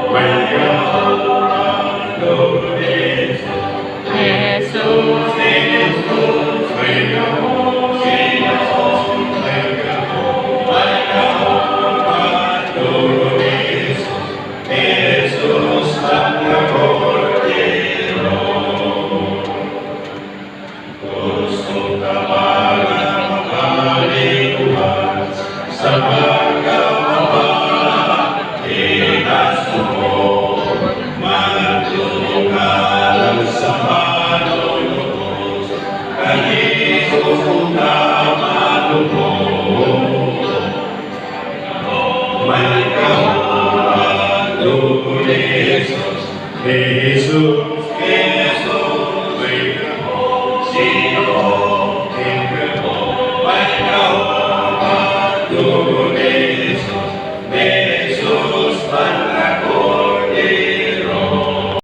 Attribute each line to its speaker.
Speaker 1: May gahom Jesus.
Speaker 2: Jesus.
Speaker 1: Jesus, may gahom, Jesus, may gahom Jesus, Jesus ang kordero. Gusto ka ba nga makaliguan sa pagkababa, ikasuko, magtuo ka lang sa panunubos, kay Jesus ka malubos. May gahom Jesus, Jesus.